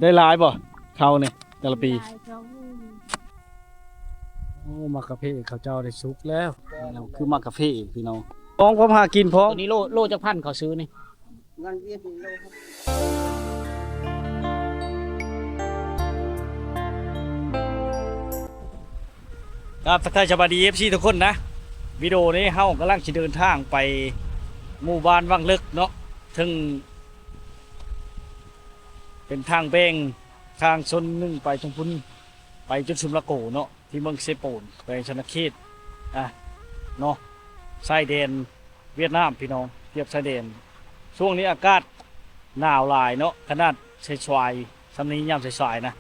ໄດ້ຫຼາຍບໍ່ ເຂົ້ານີ້ແຕ່ລະປີ? ຫຼາຍ ສອງໝື່ນ. ໂອ້ ໝາກກາເຟເຂົາເຈົ້າໄດ້ສຸກແລ້ວ. ຄືໝາກກາເຟພີ່ນ້ອງ ຂອງພວກຫາກິນພ້ອມ. ຕົວນີ້ໂລ ໂລຈັກພັນເຂົາຊື້ນີ້? ເງິນຫວຽດນີ້ໂລ. ຄັບ ທັກທາຍສະບາຍດີ ເອັຟຊີ ທຸກຄົນນະ. ວິດີໂອນີ້ເຮົາກຳລັງຊິເດີນທາງໄປໝູ່ບ້ານວັງເລິກເນາະ ເຊິ່ງເປັນທາງແບ່ງທາງໂຊນໜຶ່ງໄປທາງພຸ້ນ ໄປຈົນສຸມລາໂກເນາະ ທີ່ເມືອງເຊໂປນ ແຂວງສະຫວັນນະເຂດ ອ່ະ ເນາະ ຊາຍແດນຫວຽດນາມພີ່ນ້ອງ ທຽບຊາຍແດນ. ຊ່ວງນີ້ອາກາດໜາວຫຼາຍເນາະ ຂະໜາດສາຍໆ ຊ່ຳນີ້ຍາມສາຍໆນະ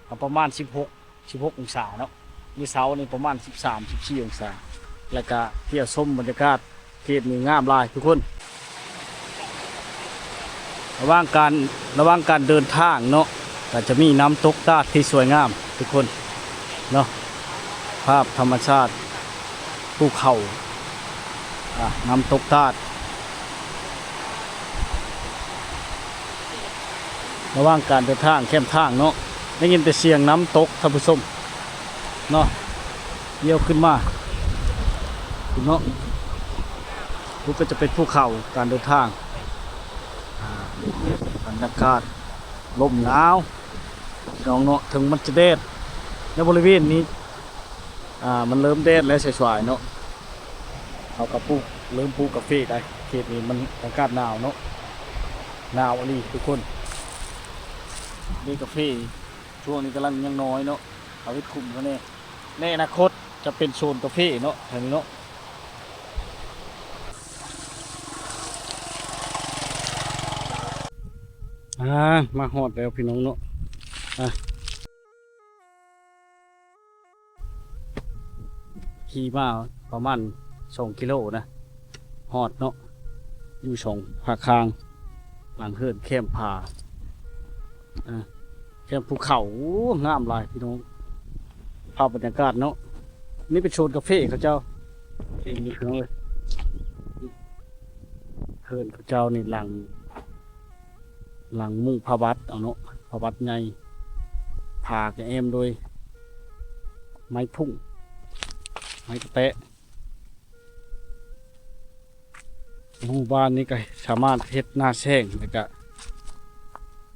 ກໍປະມານສິບຫົກ ສິບຫົກອົງສາເນາະ. ມື້ເຊົ້ານີ້ປະມານສິບສາມ ສິບສີ່ອົງສາ ແລ້ວກະທ່ຽວຊົມບັນຍາກາດ ເຂດນີ້ງາມຫຼາຍທຸກຄົນ. ລະຫວ່າງການ ລະຫວ່າງການເດີນທາງເນາະ ກໍຈະມີນ້ຳຕົກຕາດທີ່ສວຍງາມທຸກຄົນເນາະ ພາບທຳມະຊາດ ພູເຂົາ ອ່າ ນ້ຳຕົກຕາດ. ລະຫວ່າງການເດີນທາງແຄມທາງເນາະ ໄດ້ຍິນແຕ່ສຽງນ້ຳຕົກທ່ານຜູ້ຊົມເນາະ ຢ້ຽວຂຶ້ນມາເນາະ. ພຸ້ນກໍຈະເປັນພູເຂົາ ການເດີນທາງ ອ່າ ບັນຍາກາດລົມໜາວພີ່ນ້ອງເນາະ ເຖິງມັນຈະແດດໃນບໍລິເວນນີ້ ອ່າ ມັນເລີ່ມແດດແລ້ວສາຍໆເນາະ ເຮົາກໍປູກ ເລີ່ມປູກກາເຟໄດ້. ເຂດນີ້ມັນອາກາດໜາວເນາະ ໜາວອີ່ຫຼີທຸກຄົນ. ນີ້ກາເຟຊ່ວງນີ້ກຳລັງຍັງນ້ອຍເນາະ ເຂົາເຮັດຂຸມເຂົາແດ່ ໃນອະນາຄົດຈະເປັນໂຊນກາເຟເນາະ ແຖວນີ້ເນາະ. ອ່າ ມາຮອດແລ້ວພີ່ນ້ອງເນາະ ອ່າ ຂີ່ມາປະມານສອງກິໂລນະ ຮອດເນາະ ຢູ່ສອງພາກຂ້າງ ຫຼັງເຮືອນແຄມຜາ ອ່າ ແຄມພູເຂົາ. ໂອ້ ງາມຫຼາຍພີ່ນ້ອງ ພາບບັນຍາກາດເນາະ. ນີ້ເປັນໂຊນກາເຟເຂົາເຈົ້າ ເຫັນຢູ່ພີ່ນ້ອງເອີຍ ເຮືອນເຂົາເຈົ້ານີ້ຫຼັງ ຫຼັງມຸງຜ້າບັດເອົາເນາະ ຜ້າບັດໃຫຍ່ ຝາກະແອ້ມໂດຍໄມ້ພຸ້ງ ໄມ້ກະແຕະ. ໝູ່ບ້ານນີ້ກໍສາມາດເຮັດນາແຊງ ແລ້ວກະ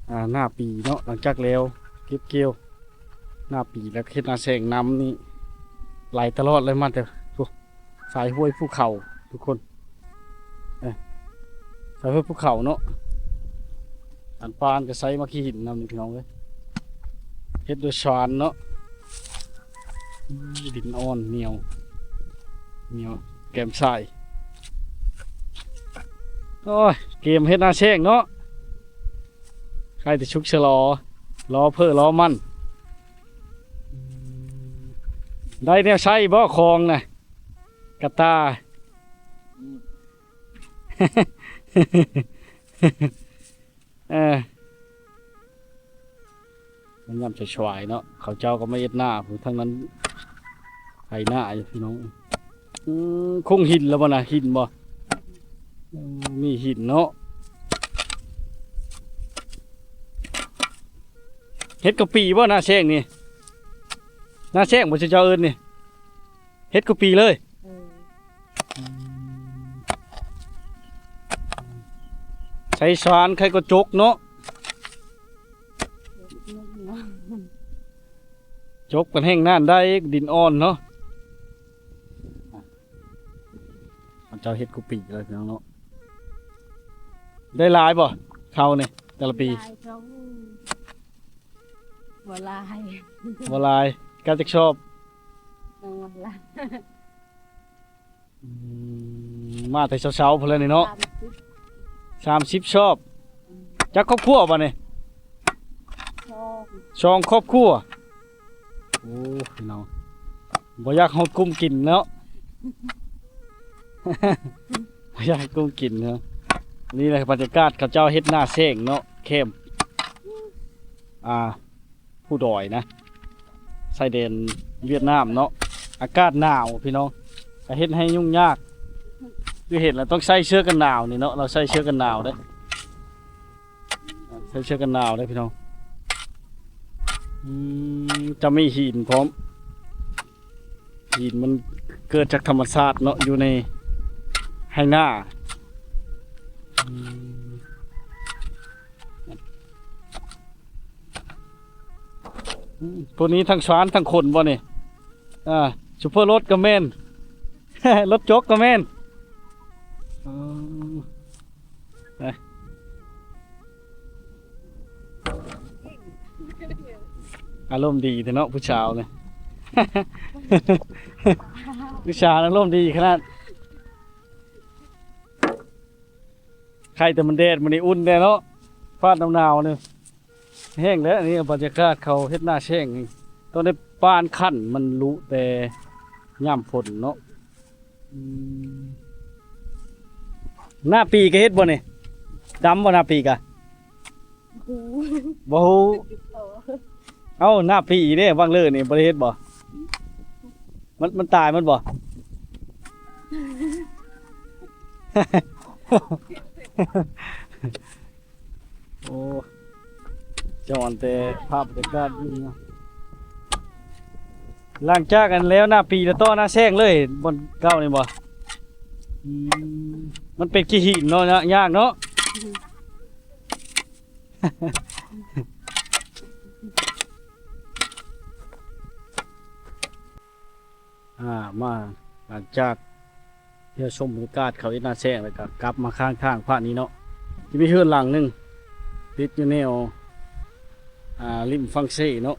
ອ່າ ນາປີເນາະ ຫຼັງຈາກແລ້ວເກັບກ່ຽວນາປີ ແລ້ວເຮັດນາແຊງ. ນ້ຳນີ້ໄຫຼຕະຫຼອດເລີຍ ມາແຕ່ ສາຍຫ້ວຍພູເຂົາທຸກຄົນ ເອີ ສາຍຫ້ວຍພູເຂົາເນາະ. ອັນປານກໍໃຊ້ມາຂີ້ຫີນນຳນີ້ພີ່ນ້ອງເອີຍ ເຮັດດ້ວຍຊານເນາະ. ອືມ ດິນອ່ອນໜຽວ ໜຽວແກມຊາຍ. ໂອ້ຍ ເກມເຮັດນາແຊງເນາະ ໃກ້ແຕ່ຊຸກຊະລໍ ລໍເພີລໍມັນ. ໄດ້ແນວໃຊ້ບໍ່ ຂອງນະ ກະຕ່າ ອືມ ເອີ ຍາມສວາຍໆເນາະ ເຂົາເຈົ້າກໍມາເຮັດນາ ຜູ້ທາງນັ້ນໄຖນາຢູ່ພີ່ນ້ອງ. ອືມ ຄົງຫີນແລ້ວບໍ່ນະ ຫີນບໍ່? ອືມ ມີຫີນເນາະ. ເຮັດກະປີບໍ່ນາແຊງນີ້? ນາແຊງບໍ່ ເຈົ້າເອີ້ນນີ້? ເຮັດກະປີເລີຍ? ເອີ ອືມ ໃຊ້ຊານໃຄກໍຈົກເນາະ ຈົກກັນແຫ້ງນັ້ນໄດ້ ດິນອ່ອນເນາະ. ເຈົ້າເຮັດກຸປີເລີຍພີ່ນ້ອງເນາະ. ໄດ້ຫຼາຍບໍ່ເຂົ້ານີ້ແຕ່ລະປີ? ຫຼາຍ ສອງໝື່ນ ບໍ່ຫຼາຍ ບໍ່ຫຼາຍ. ກະຈັກຊອບ? ຍັງບໍ່ຫຼາຍ. ອືມ ມາແຕ່ເຊົ້າໆພຸ້ນແຫຼະນີ້ເນາະ. ສາມສິບ ສາມສິບຊອບ. ອືມ ຈັກຄອບຄົວບັດນີ້? ສອງ ສອງຄອບຄົວ. ໂອ້ ພີ່ນ້ອງ ບໍ່ຢາກຮອດກຸ້ມກິນເນາະ ບໍ່ຢາກໃຫ້ກຸ້ມກິນເນາະ. ນີ້ແຫຼະບັນຍາກາດເຂົາເຈົ້າເຮັດນາແຊງເນາະ ແຄມ ອ່າ ພູດອຍນະ ຊາຍແດນຫວຽດນາມເນາະ. ອາກາດໜາວພີ່ນ້ອງ ກະເຮັດໃຫ້ຫຍຸ້ງຍາກ ຄືເຫັນແລ້ວຕ້ອງໃສ່ເສື້ອກັນໜາວນີ້ເນາະ. ລາວໃສ່ເສື້ອກັນໜາວເດ້ ໃສ່ເສື້ອກັນໜາວເດ້ພີ່ນ້ອງ. ອືມ ຈະມີຫີນພ້ອມ ຫີນມັນເກີດຈາກທຳມະຊາດເນາະ ຢູ່ໃນໄຮ່ນາ. ອືມ ອືມ ພວກນີ້ທັງຊານທັງຄົນບໍ່ນີ້? ອ່າ ຊຸບເປີລົດກໍແມ່ນ ລົດຈົກກໍແມ່ນ. ອໍ ໄປ ອາລົມດີແທ້ເນາະຜູ້ສາວນີ້ ຜູ້ສາວອາລົມດີຂະໜາດ. ໄຄແຕ່ມັນແດດ ມື້ນີ້ອຸ່ນແດ່ເນາະ ຟ້າໜາວໆນີ້ ແຫ້ງແລ້ວ. ນີ້ບັນຍາກາດເຂົາເຮັດນາແຊງນີ້ ຕ້ອງໄດ້ປານຂັ້ນ ມັນລຸແຕ່ຍາມຝົນເນາະ. ອືມ ນາປີກະເຮັດບໍ່ນີ້? ດຳບໍ່ນາປີກະ? ບໍ່ຮູ້ ບໍ່ຮູ້. ເອົ້າ ນາປີເດ້ ຫວ່າງເລີນີ້ບໍ່ໄດ້ເຮັດບໍ່? ມັນ ມັນຕາຍໝົດບໍ່? ໂອ້ ຈອນແຕ່ພາບບັນຍາກາດຢູ່ເນາະ. ຫຼັງຈາກອັນແລ້ວນາປີແລ້ວຕໍ່ນາແຊງເລີຍ ບ່ອນເກົ່ານີ້ບໍ່? ອືມ ມັນເປັນຂີ້ຫີນເນາະ ຍາກເນາະ. ອ່າ ມາ ຫຼັງຈາກທ່ຽວຊົມບັນຍາກາດເຂົາເຮັດນາແຊງ ແລ້ວກໍກັບມາຂ້າງທາງພາກນີ້ເນາະ ຈະມີເຮືອນຫຼັງໜຶ່ງ ຕິດຢູ່ແນວ ອ່າ ລິມຝັ່ງເຊເນາະ.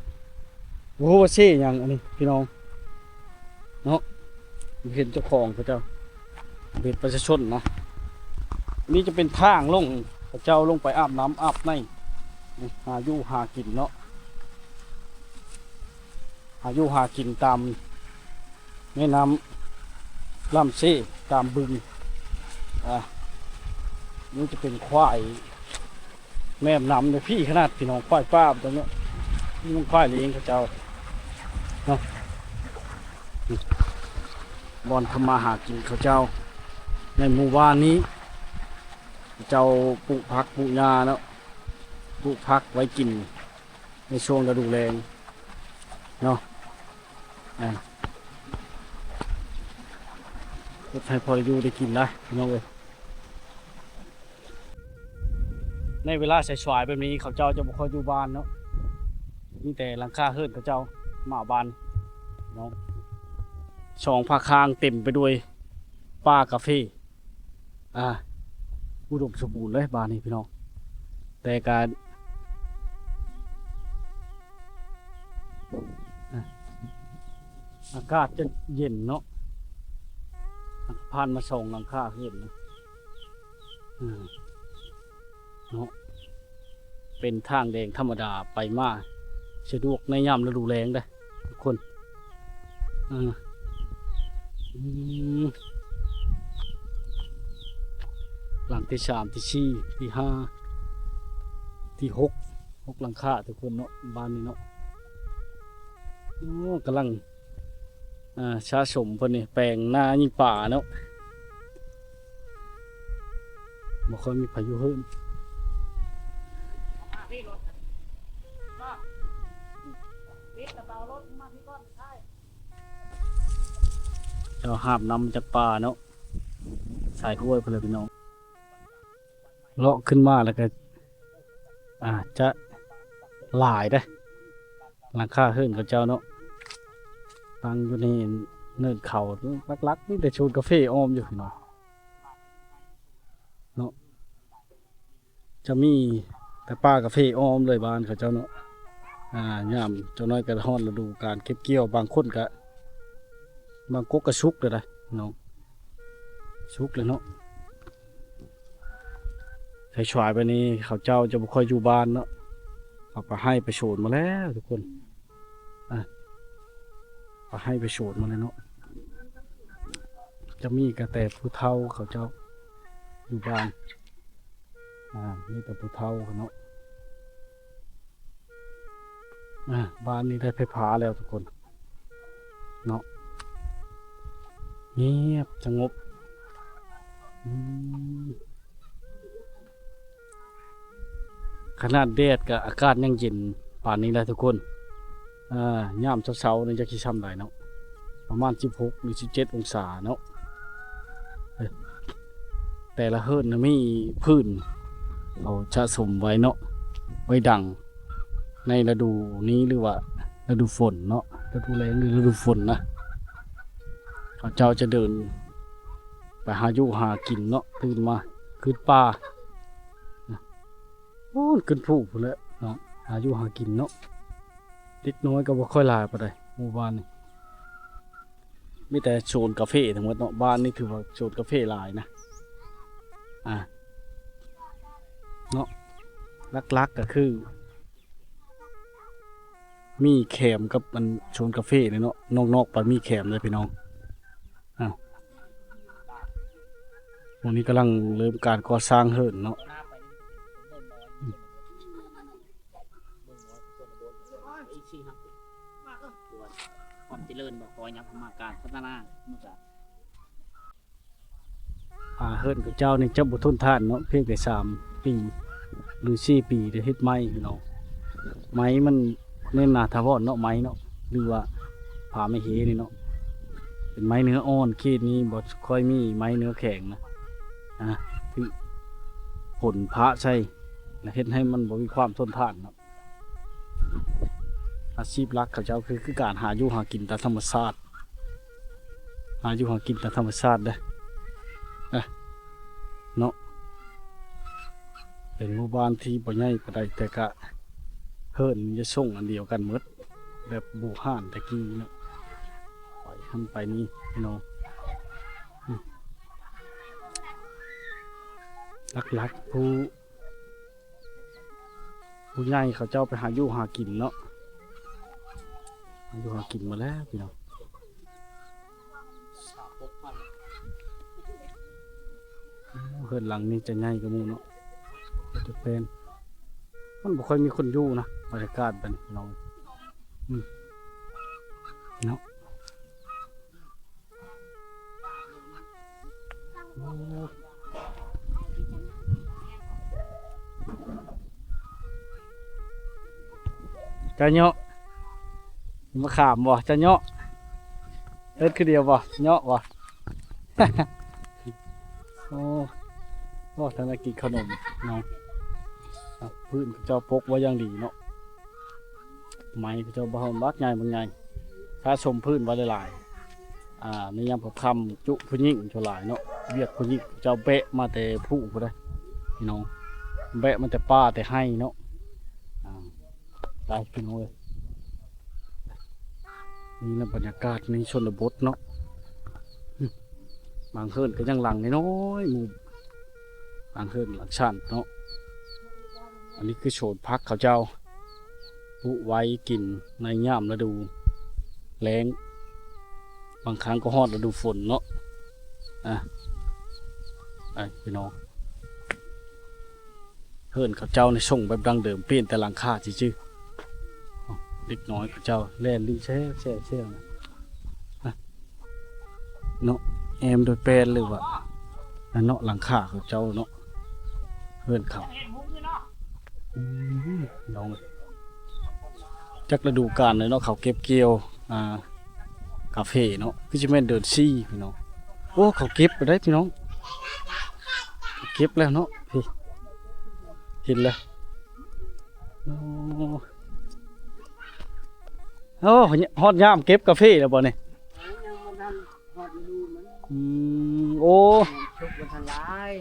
ບໍ່ຮູ້ວ່າເຊຫຍັງອັນນີ້ພີ່ນ້ອງເນາະ ບໍ່ເຫັນເຈົ້າຂອງເຂົາເຈົ້າ ເປັນປະຊາຊົນນະ. ນີ້ຈະເປັນທາງລົງ ເຂົາເຈົ້າລົງໄປອາບນ້ຳອາບໃນ ຫາຢູ່ຫາກິນເນາະ. ຫາຢູ່ຫາກິນຕາມແມ່ນ້ຳລຳເຊ ຕາມບຶງ. ອ່າ ນີ້ຈະເປັນຄວາຍແມ່ນ້ຳໃນພີ້ຂະໜາດ ພີ່ນ້ອງ ຄວາຍປ່າຕົງນີ້ ນີ້ມັນຄວາຍລ້ຽງເຂົາເຈົ້າເນາະ. ບ່ອນທຳມາຫາກິນເຂົາເຈົ້າໃນໝູ່ບ້ານນີ້ ເຂົາເຈົ້າປູກຜັກປູກຫຍ້າເນາະ ປູກຜັກໄວ້ກິນ ໃນຊ່ວງລະດູແລ້ງເນາະ ອ່າ ເຮັດໃຫ້ພໍໄດ້ຢູ່ໄດ້ກິນໄດ໋ ພີ່ນ້ອງເອີຍ. ໃນເວລາສາຍໆແບບນີ້ ເຂົາເຈົ້າຈະບໍ່ຄ່ອຍຢູ່ບ້ານເນາະ ມີແຕ່ຫຼັງຄາເຮືອນເຂົາເຈົ້າມາບ້ານເນາະ. ສອງພາກຂ້າງເຕັມໄປດ້ວຍປ່າກາເຟ. ອ່າ ອຸດົມສົມບູນເລີຍບ້ານນີ້ພີ່ນ້ອງ ແຕ່ກະ ອ່າ ອາກາດຈະເຢັນເນາະ ຜ່ານມາສອງຫຼັງຄາເຮືອນນະ ອືມ ເນາະ ເປັນທາງແດງທຳມະດາ ໄປມາສະດວກໃນຍາມລະດູແລ້ງເດ້ ທຸກຄົນ ເອີ ອືມ ຫຼັງທີສາມ ທີສີ່ ທີຫ້າ ທີຫົກ ຫົກຫຼັງຄາທຸກຄົນເນາະ ບ້ານນີ້ເນາະ. ໂອ້ ກຳລັງ ອ່າ ສະສົມເພິ່ນນີ້ ແປງນາຍິງປາເນາະ ບໍ່ຄ່ອຍມີພາຍຸເຮີ້ນ ເຈົ້າຫາບນ້ຳຈາກປ່າເນາະ ສາຍຫ້ວຍພຸ້ນແຫຼະພີ່ນ້ອງ. ເລາະຂຶ້ນມາແລ້ວກໍ ອ່າ ຈະຫຼາຍເດ້ ຫຼັງຄາເຮືອນເຂົາເຈົ້າເນາະ ຕັ້ງຢູ່ໃນເນີນເຂົາ ຫຼັກໆມີແຕ່ສວນກາເຟອ້ອມຢູ່ເນາະ ເນາະ ຈະມີແຕ່ປ່າກາເຟອ້ອມເລີຍບ້ານເຂົາເຈົ້າເນາະ. ອ່າ ຍາມຈັກໜ້ອຍກໍຮອດລະດູການເກັບກ່ຽວ ບາງຄົນກໍ ບາງກົກກໍສຸກແລ້ວໄດ໋ເນາະ ສຸກແລ້ວເນາະ. ສາຍໆໄປນີ້ເຂົາເຈົ້າຈະບໍ່ຄ່ອຍຢູ່ບ້ານເນາະ ເຂົາໄປໄຮ່ໄປສວນໝົດແລ້ວທຸກຄົນ ອ່າ ໄປໄຮ່ໄປສວນໝົດແລ້ວເນາະ. ຈະມີກໍແຕ່ຜູ້ເຖົ້າເຂົາເຈົ້າຢູ່ບ້ານ ອ່າ ມີແຕ່ຜູ້ເຖົ້າເນາະ. ອ່າ ບ້ານນີ້ໄດ້ໄຟຟ້າແລ້ວທຸກຄົນເນາະ ງຽບສະຫງົບ ອືມ ຂະໜາດແດດກໍອາກາດຍັງເຢັນປານນີ້ແຫຼະທຸກຄົນ ອ່າ ຍາມເຊົ້າໆນີ້ຈັກຊິຊ່ຳໃດເນາະ ປະມານສິບຫົກ ຫຼື ສິບເຈັດອົງສາເນາະ. ເອີ ແຕ່ລະເຮືອນນະມີພື້ນເຂົາສະສົມໄວ້ເນາະ ໄວ້ດັງໃນລະດູນີ້ ຫຼືວ່າລະດູຝົນເນາະ ລະດູແລ້ງ ຫຼື ລະດູຝົນນະ ເຂົາເຈົ້າຈະເດີນໄປຫາຢູ່ຫາກິນເນາະ ຕື່ນມາຂຶ້ນປ່າ ໂອ້ ຂຶ້ນພູພຸ້ນແຫຼະເນາະ ຫາຢູ່ຫາກິນເນາະ. ເດັກນ້ອຍກໍບໍ່ຄ່ອຍຫຼາຍປານໃດໝູ່ບ້ານນີ້ ມີແຕ່ສວນກາເຟທັງໝົດເນາະ. ບ້ານນີ້ຖືວ່າສວນກາເຟຫຼາຍນະ ອ່າ ເນາະ ຫຼັກໆກໍຄືມີແຄມກັບອັນສວນກາເຟນີ້ເນາະ ນອກໆໄປມີແຄມເດ້ພີ່ນ້ອງ. ອ້າວ ໝ່ອງນີ້ກຳລັງເລີ່ມການກໍ່ສ້າງເຮືອນເນາະ. ຄວາມຈະເລີນບໍ່ ກໍຍັງເຂົ້າມາ ການພັດທະນາ ມັນກະ ອ່າ ເຮືອນຂອງເຈົ້ານີ້ຈະບໍ່ທົນທານເນາະ ພຽງແຕ່ສາມປີ ຫຼື ສີ່ປີໄດ້ເຮັດໃໝ່ພີ່ນ້ອງ. ໄມ້ມັນແມ່ນໜ້າຖາວອນເນາະ ໄມ້ເນາະ ຫຼືວ່າຜ້າໄມ້ເຮນີ້ເນາະ ເປັນໄມ້ເນື້ອອ່ອນ. ເຂດນີ້ບໍ່ຄ່ອຍມີໄມ້ເນື້ອແຂງນະ ອ່າ ຖືກຝົນປະໃສ່ ແລ້ວເຮັດໃຫ້ມັນບໍ່ມີຄວາມທົນທານເນາະ. ອາຊີບຫຼັກເຂົາເຈົ້າຄື ຄືການຫາຢູ່ຫາກິນຕາມທຳມະຊາດ ຫາຢູ່ຫາກິນຕາມທຳມະຊາດເດ້ ເນາະ. ເປັນໝູ່ບ້ານທີ່ບໍ່ໃຫຍ່ປານໃດ ແຕ່ກະເຮືອນຈະຊົງອັນດຽວກັນໝົດ ແບບບູຮານແຕ່ກີ້ເນາະ ໄປຫັ້ນໄປນີ້ເນາະ. ອືມ ຫຼັກໆ ຜູ້ ຜູ້ໃຫຍ່ເຂົາເຈົ້າໄປຫາຢູ່ຫາກິນເນາະ ຫາຢູ່ຫາກິນໝົດແລ້ວພີ່ນ້ອງ. ໂອ້ ເຮືອນຫຼັງນີ້ຈະໃຫຍ່ກວ່າໝູ່ເນາະ ຈະແປນ ມັນບໍ່ຄ່ອຍມີຄົນຢູ່ນະ ບັນຍາກາດແບບນີ້ພີ່ນ້ອງ ອືມ ເນາະ. ໂອ້ ຈະເຍາະ ມະຂາມບໍ່ ຈະເຍາະ ເຮັດຄືດຽວບໍ່ ເຍາະບໍ່? ໂອ້ ໂອ້ ທາງນັ້ນກິນເຂົ້າໜົມເນາະ ພື້ນເຂົາເຈົ້າປົກໄວ້ຢ່າງດີເນາະ. ໄມ້ເຂົາເຈົ້າບໍ່ເອົາບັກໃຫຍ່ບັກໃຫຍ່ ສະສົມພື້ນໄວ້ຫຼາຍໆ ອ່າ ໃນຍາມຄ່ຳໆ ຈຸຜູ້ຍິງສ່ວນຫຼາຍເນາະ ວຽກຜູ້ຍິງເຂົາເຈົ້າແບະມາແຕ່ພູພຸ້ນເດ້ ພີ່ນ້ອງ ແບະມາແຕ່ປ່າແຕ່ໄຮ່ເນາະ. ອ່າ ໄປພີ່ນ້ອງເອີຍ ນີ້ນະບັນຍາກາດໃນຊົນນະບົດເນາະ ບາງເຮືອນກໍຍັງຫຼັງນ້ອຍໆ ໝູ່ ຫຼັງເຮືອນຫຼັງຊານເນາະ. ອັນນີ້ຄືສວນຜັກເຂົາເຈົ້າ ປູກໄວ້ກິນໃນຍາມລະດູແລ້ງ ບາງຄັ້ງກໍຮອດລະດູຝົນເນາະ. ອ່ະ ໄປພີ່ນ້ອງ ເຮືອນເຂົາເຈົ້ານີ້ຊົງແບບດັ້ງເດີມ ປ່ຽນແຕ່ຫຼັງຄາຊື່ໆ. ເດັກນ້ອຍເຂົາເຈົ້າແລ່ນຫຼິ້ນແຊວໆ ນະ ເນາະ ແອ້ມໂດຍແປ້ນ ຫຼືວ່າ ນັ້ນເນາະ ຫຼັງຄາເຂົາເຈົ້າເນາະ ເຮືອນເຂົາ. ອືມ ນ້ອງ ຈັກລະດູການແລ້ວເນາະ ເຂົາເກັບກ່ຽວ ອ່າ ກາເຟເນາະ ຄືຊິແມ່ນເດືອນສີ່ພີ່ນ້ອງ. ໂອ້ ເຂົາເກັບໄດ້ພີ່ນ້ອງ ເກັບແລ້ວເນາະ ເຫັນແລ້ວ. ໂອ້ ໂອ້ ຮອດຍາມເກັບກາເຟແລ້ວບໍ່ນີ້? ຍັງບໍ່ທັນຮອດລະດູມັນ. ອືມ ໂອ້ ສຸກບໍ່ທັນຫຼາຍ.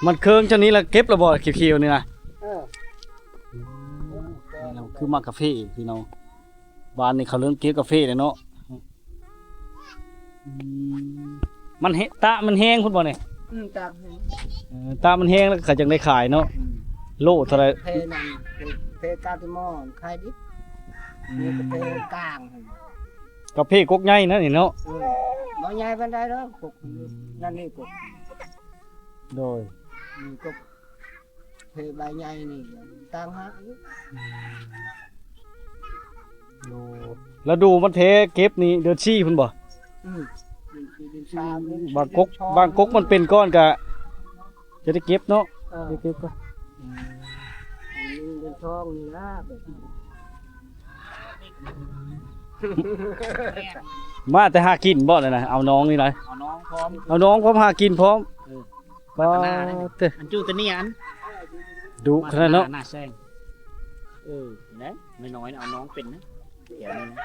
ມັນເຄິງຈັ່ງນີ້ລະເກັບແລ້ວບໍ່ ຂຽວໆນີ້ນະ? ເອີ ອືມ ຄືໝາກກາເຟພີ່ນ້ອງ ບ້ານນີ້ເຂົາເລີ່ມເກັບກາເຟແລ້ວເນາະ. ອືມ ມັນແຮງ ຕາກມັນແຮງພຸ້ນບໍ່ນີ້? ອືມ ຕາກແຮງ. ເອີ ຕາກມັນແຮງແລ້ວເຂົາຈັ່ງໄດ້ຂາຍເນາະ. ອືມ ໂລເທົ່າໃດ? ເພນັ້ນ ເພ ເພກາຕິມໍຂາຍດິບ. ອືມ ນີ້ກໍເພກາງຫັ້ນ ກາເຟກົກໃຫຍ່ນັ້ນນີ້ເນາະ. ເອີ ບໍ່ໃຫຍ່ປານໃດດອກ ກົກ ອືມ ນັ້ນນີ້ກົກ. ໂດຍ ນີ້ກົກ ເພໃບໃຫຍ່ນີ້ຕ່າງຫາກອີກ. ອືມ ໂອ້ ລະດູມັນແທ້ເກັບນີ້ເດືອນສີ່ພຸ້ນບໍ່? ອືມ ເດືອນສີ່ເດືອນສາມ ບາງກົກ ເດືອນສອງ ບາງກົກມັນເປັນກ່ອນກະຈະໄດ້ເກັບເນາະ. ເອີ ໄດ້ເກັບກ່ອນ. ອືມ ເດືອນສອງນີ້ລະ ແບບ ອືມ ມາແຕ່ຫາກິນບໍ່ນີ້ນະ ເອົານ້ອງນີ້ນະ ເອົານ້ອງພ້ອມ ເອົານ້ອງພ້ອມຫາກິນພ້ອມ ເອີ ປາດ ອັນຈຸດນີ້ອັນ ດຸຂະໜາດເນາະ ໜ້າແຊງ ເອີ ແຫຼະ ນ້ອຍໆ ເອົານ້ອງເປັນນະ ແຖວນີ້ນະ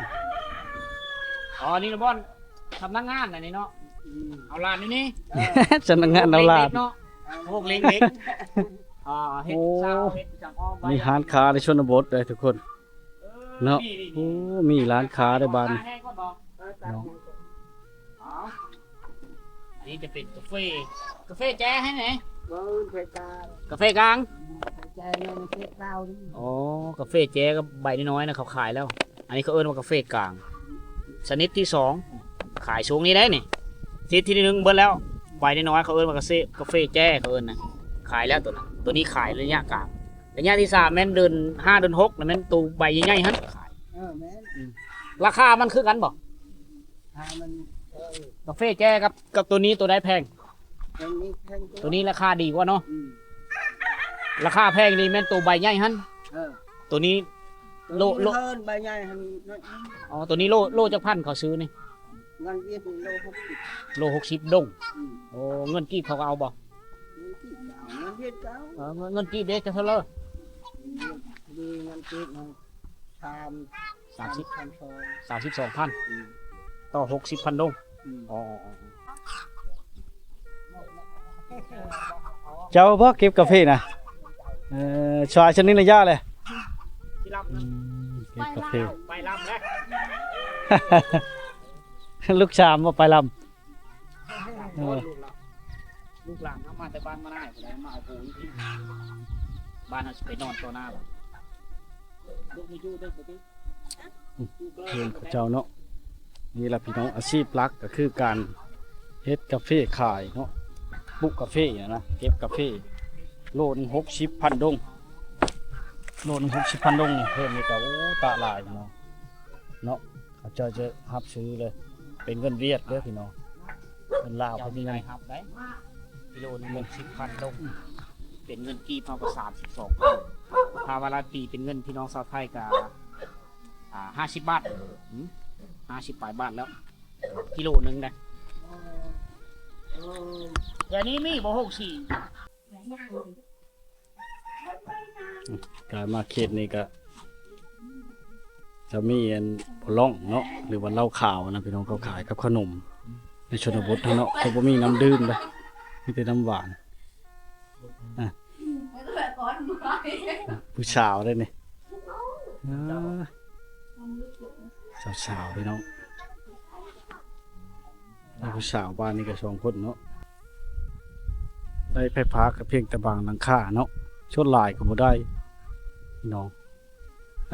ອໍ ນີ້ລະບ່ອນ ສຳນັກງານອັນນີ້ເນາະ ເອົາຫຼານຢູ່ນີ້ ສຳນັກງານເອົາຫຼານ ເນາະ ໂຮງເລັກເດັກ ອ່າ ເຮັດ ໂອ້ ຊາວເຮັດຈັງອ້ອມໄວ້ ມີຮ້ານຄ້າໃນຊົນນະບົດເດ້ທຸກຄົນ ເອີ ເນາະ ມີ ໂອ້ ມີຮ້ານຄ້າໃນບ້ານ ເນາະ ອັນນີ້ຈະເປັນກາເຟ ກາເຟແຈ້ໃຫ້ແດ່ ເອີ ກາເຟກາງ ກາເຟກາງ ກາເຟແຈ້ ກາເຟກາງ ອໍ ກາເຟແຈ້ກັບໃບນ້ອຍໆນະ ເຂົາຂາຍແລ້ວ ອັນນີ້ເຂົາເອີ້ນວ່າກາເຟກາງ ຊະນິດທີສອງ ຂາຍຊ່ວງນີ້ໄດ໋ນີ້ ຊະນິດທີໜຶ່ງເບິດແລ້ວ ໃບນ້ອຍໆ ເຂົາເອີ້ນວ່າກາເຊ ກາເຟແຈ້ ເຂົາເອີ້ນນະ ຂາຍແລ້ວໂຕນັ້ນ ໂຕນີ້ຂາຍໄລຍະກາງ ໄລຍະທີສາມແມ່ນເດືອນຫ້າເດືອນຫົກ ລະແມ່ນໂຕໃບໃຫຍ່ໆຫັ້ນ ຂາຍ ເອີ ແມ່ນ ອືມ ລາຄາມັນຄືກັນບໍ່? ລາຄາມັນ ເອີ ກາເຟແຈ້ກັບ ກັບໂຕນີ້ໂຕໃດແພງ? ໂຕນີ້ແພງກວ່າ ໂຕນີ້ລາຄາດີກວ່າເນາະ ອືມ ລາຄາແພງນີ້ແມ່ນໂຕໃບໃຫຍ່ຫັ້ນ ເອີ ໂຕນີ້ ໂລ ໂລ ເພິ່ນໃບໃຫຍ່ຫັ້ນໜ້ອຍ ອໍ ໂຕນີ້ໂລ ໂລຈັກພັນເຂົາຊື້ນີ້? ເງິນຫວຽດນີ້ໂລຫົກສິບ ໂລຫົກສິບດົງ ອືມ ໂອ້ ເງິນກີບເຂົາກໍເອົາບໍ່? ເງິນກີບກໍເອົາ ເງິນຫວຽດກໍເອົາ ເອີ ເງິນ ເງິນກີບເດ້ ເທົ່າໃດ? ເງິນຫວຽດ ເງິນກີບເຮົາ ສາມ ສາມສິບ ສາມສິບສອງພັນ ອືມ ຕໍ່ຫົກສິບພັນດົງ ອືມ ອໍ ເຈົ້າບໍ່ເກັບກາເຟນະ? ເອີ ຊາຍຊະນິດລະຍະແຫຼະ ອືມ ເກັບກາເຟ ໄປລຳແລ້ວ ລູກສາມບໍ່ໄປລຳ ເອີ ລູກຫຼານ ລູກຫຼານເຮົາມາແຕ່ບ້ານມານາຍ ມາເອົາປູຢູ່ພີ້ ອືມ ບ້ານເຮົາຊິໄປນອນຕໍ່ໜ້າ ລູກມາຢູ່ເດີ ເພື່ອນເຂົາເຈົ້າເນາະ ນີ້ລະພີ່ນ້ອງ ອາຊີບຫຼັກກໍຄືການເຮັດກາເຟຂາຍເນາະ ປູກກາເຟຫັ້ນນະ ເກັບກາເຟ ໂລໜຶ່ງຫົກສິບພັນດົງ ໂລໜຶ່ງຫົກສິບພັນດົງນີ້ ເພີ່ມນີ້ກໍ ໂອ້ ຕະຫຼາຍເນາະ ເນາະ ເຂົາເຈົ້າຈະຮັບຊື້ເລີຍ ເປັນເງິນຫວຽດເດີພີ່ນ້ອງ ເງິນລາວເພິ່ນມີ ເຈົ້າມີລາຍຮັບໄດ໋ ກິໂລໜຶ່ງຫົກສິບພັນດົງ ເປັນເງິນກີບເຮົາກໍສາມສິບສອງພັນ ຖ້າວ່າລາຍປີເປັນເງິນພີ່ນ້ອງຊາວໄທກໍ ອ່າ ຫ້າສິບບາດ ຫືມ ຫ້າສິບປາຍບາດແລ້ວ ກິໂລໜຶ່ງນະ ດຽວນີ້ມີບໍ່ ຫົກສິບ ການມາເຂດນີ້ກະຈະມີອັນ ບໍ່ລອງເນາະ ຫຼືວ່າເຫຼົ້າຂາວນະພີ່ນ້ອງ ເຂົາຂາຍກັບຂະໜົມ ໃນຊົນນະບົດເຮົາເນາະ ເຂົາບໍ່ມີນ້ຳດື່ມເດ້ ມີແຕ່ນ້ຳຫວານ ອ່ະ ຜູ້ສາວເດ້ນີ້ ອ່າ ສາວໆເດ້ເນາະ ຜູ້ສາວບ້ານນີ້ກໍສອງຄົນເນາະ ໄດ້ໄຟຟ້າກໍພຽງແຕ່ບາງຫຼັງຄາເນາະ ສ່ວນຫຼາຍກໍບໍ່ໄດ້ພີ່ນ້ອງ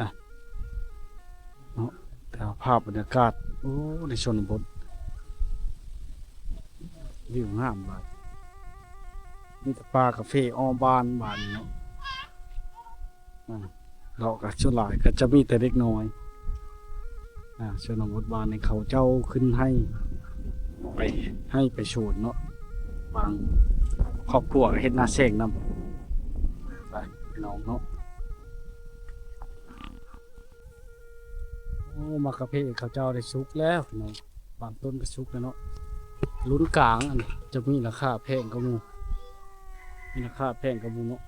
ອ່ະ ເນາະ ແຕ່ວ່າພາບບັນຍາກາດ ໂອ້ ໃນຊົນນະບົດ ວິວງາມຫຼາຍ ມີແຕ່ປ່າກາເຟອ້ອມບ້ານ ບ້ານນີ້ເນາະ ອ່າ ເລາະກໍສ່ວນຫຼາຍກໍຈະມີແຕ່ເດັກນ້ອຍ ອ່າ ຊົນນະບົດບ້ານນີ້ເຂົາເຈົ້າຂຶ້ນໄຮ່ ໄປໄຮ່ໄປສວນເນາະ ບາງຄອບຄົວກໍເຮັດນາແຊງນຳ ໄປພີ່ນ້ອງເນາະ ໂອ້ ໝາກກາເຟເຂົາເຈົ້າໄດ້ສຸກແລ້ວພີ່ນ້ອງ ບາງຕົ້ນກໍສຸກແລ້ວເນາະ ລຸ້ນກາງ ອັນຈະມີລາຄາແພງກວ່າໝູ່ ມີລາຄາແພງກວ່າໝູ່ເນາະ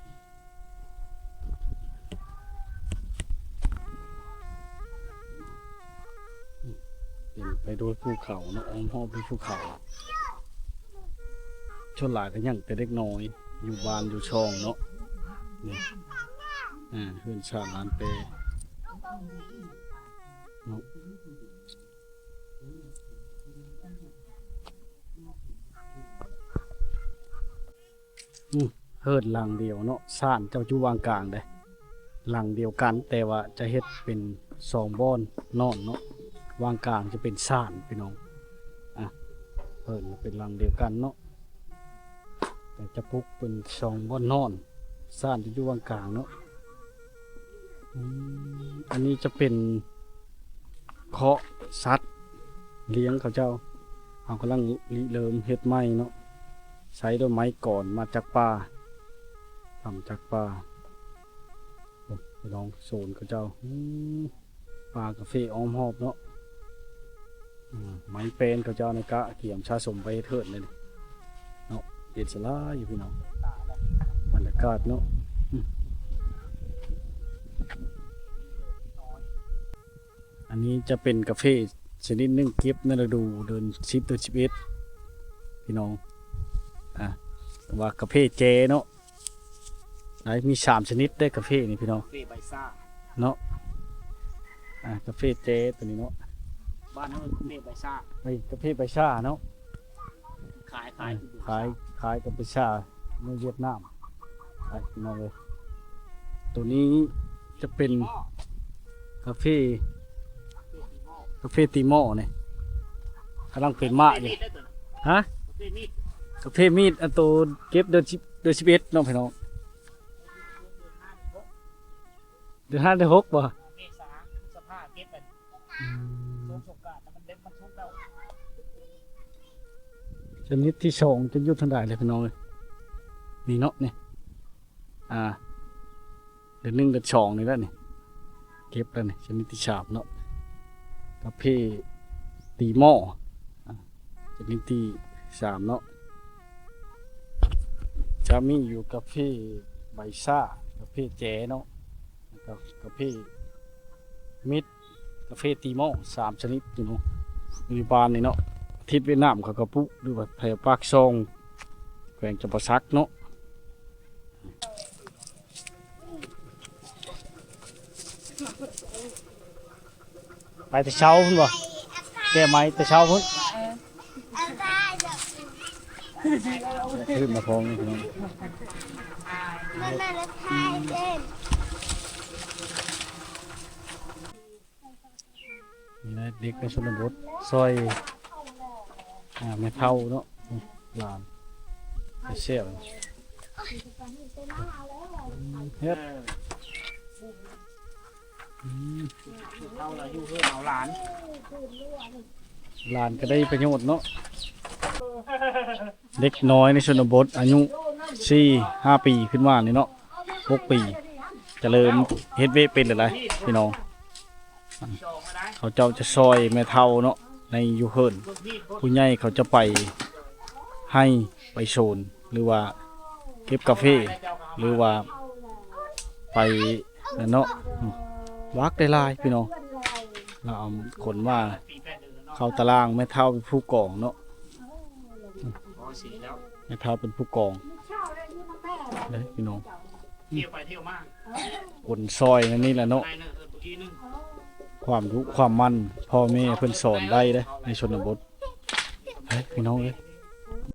ເຕັມໄປດ້ວຍພູເຂົາເນາະ ອ້ອມຮອບດ້ວຍພູເຂົາ ສ່ວນຫຼາຍກໍຍັງແຕ່ເດັກນ້ອຍ ຢູ່ບ້ານຢູ່ຊ່ອງເນາະ ນີ້ ອ່າ ເຮືອນຊານຫຼານແປເນາະ ອືມ ເຮືອນຫຼັງດຽວເນາະ ສານເຈົ້າຢູ່ວາງກາງເດ້ ຫຼັງດຽວກັນ ແຕ່ວ່າຈະເຮັດເປັນສອງບ່ອນນອນເນາະ ວາງກາງຈະເປັນສານພີ່ນ້ອງ ອ່ະ ເພິ່ນເປັນຫຼັງດຽວກັນເນາະ ແຕ່ຈະປຸກເປັນສອງບ່ອນນອນ ສານຈະຢູ່ວາງກາງເນາະ ອືມ ອັນນີ້ຈະເປັນ ເຄາະສັດລ້ຽງເຂົາເຈົ້າ ເຮົາກຳລັງລິເລີ່ມເຮັດໃໝ່ເນາະ ໃຊ້ດ້ວຍໄມ້ກອນມາຈາກປ່າ ທຳຈາກປ່າ ໂອ້ ພີ່ນ້ອງ ໂຊນເຂົາເຈົ້າ ອືມ ປ່າກາເຟອ້ອມຮອບເນາະ. ອືມ ໄມ້ແປ້ນເຂົາເຈົ້າໃນກະກຽມສະສົມໄປເຮັດເຮືອນເລີຍເນາະ. ເຢັນສະຫຼາຍຢູ່ພີ່ນ້ອງ ບັນຍາກາດເນາະ. ອືມ ອັນນີ້ຈະເປັນກາເຟຊະນິດໜຶ່ງເກັບໃນລະດູເດືອນສິບ ເດືອນສິບເອັດ ພີ່ນ້ອງ. ອ່າ ວ່າກາເຟແຈເນາະ. ໄດ້ມີສາມຊະນິດເດ້ກາເຟນີ້ພີ່ນ້ອງ ກາເຟໃບຊາເນາະ. ອ່າ ກາເຟແຈຕົວນີ້ເນາະ ບ້ານເຮົາເອີ້ນກາເຟໃບຊາ. ເອີ ກາເຟໃບຊາເນາະ. ຂາຍ ຂາຍ ຂາຍ ຂາຍກັບໃບຊາໃນຫວຽດນາມ ພີ່ນ້ອງເອີຍ. ຕົວນີ້ຈະເປັນກາເຟ ກາເຟຕີໝໍ້ນີ້ ກຳລັງເປັນໝາກຢູ່. ຮະ? ກາເຟມີດ ອັນໂຕເກັບເດືອນສິບ ເດືອນສິບເອັດເນາະພີ່ນ້ອງ. ເດືອນຫ້າ ເດືອນຫົກບໍ່? ເມສາ ພຶດສະພາເກັບ. ອືມ ຊ່ວງສົງການມັນເລັບມັນສຸກແລ້ວ. ຊະນິດທີສອງຈະຢູ່ທາງໃດແຫຼະພີ່ນ້ອງເອີຍ. ນີ້ເນາະ ນີ້ ອ່າ ເດືອນໜຶ່ງ ເດືອນສອງນີ້ແຫຼະນີ້ ເກັບແລ້ວນີ້. ຊະນິດທີສາມເນາະ ກາເຟຕີໝໍ້ ອ່າ ຊະນິດທີສາມເນາະ. ຈະມີຢູ່ກາເຟໃບຊາ ກາເຟແຈເນາະ ແລ້ວກໍກາເຟມິດ ກາເຟຕີໝໍ້ ສາມຊະນິດຢູ່ເນາະ ຢູ່ບ້ານນີ້ເນາະ. ປະເທດຫວຽດນາມເຂົາກໍປູກ ຫຼືວ່າແຖວປາກຊ່ອງ ແຂວງຈຳປາສັກເນາະ. ໄປແຕ່ເຊົ້າພຸ້ນບໍ່? ແກ້ໄມ້ແຕ່ເຊົ້າພຸ້ນ. ເອີ ຂຶ້ນມາພ້ອມພີ່ນ້ອງ. ນີ້ແຫຼະເດັກໃນຊົນນະບົດ ຊ່ອຍ ອ່າ ແມ່ເຖົ້າເນາະ ຫຼານ ແຊບ. ເຮັດ ອືມ ເຖົ້າລະຢູ່ເຮືອນເອົາຫຼານ ຫຼານກໍໄດ້ປະໂຫຍດເນາະ. ເດັກນ້ອຍໃນຊົນນະບົດອາຍຸສີ່ຫ້າປີຂຶ້ນມານີ້ເນາະ ຫົກປີ ຈະເລີ່ມເຮັດວຽກເປັນແລ້ວໄດ໋ພີ່ນ້ອງ. ເຂົາເຈົ້າຈະຊ່ອຍແມ່ເຖົ້າເນາະ ໃນຢູ່ເຮືອນ. ຜູ້ໃຫຍ່ເຂົາຈະໄປໄຮ່ໄປສວນ ຫຼືວ່າເກັບກາເຟ ຫຼືວ່າໄປນັ້ນເນາະ. ອືມ ວາກໄດ້ຫຼາຍພີ່ນ້ອງ ລະເອົາຂົນມາເຂົ້າຕາລ່າງ. ແມ່ເຖົ້າເປັນຜູ້ກອງເນາະ. ອືມ ແມ່ເຖົ້າເປັນຜູ້ກອງເດ້ພີ່ນ້ອງ. ອືມ ກົນຊ່ອຍນັ້ນນີ້ແຫຼະເນາະ ຄວາມດຸຄວາມໝັ່ນ ພໍ່ແມ່ເພິ່ນສອນໄດ້ເດ້ໃນຊົນນະບົດ. ເອີ ພີ່ນ້ອງເອີຍ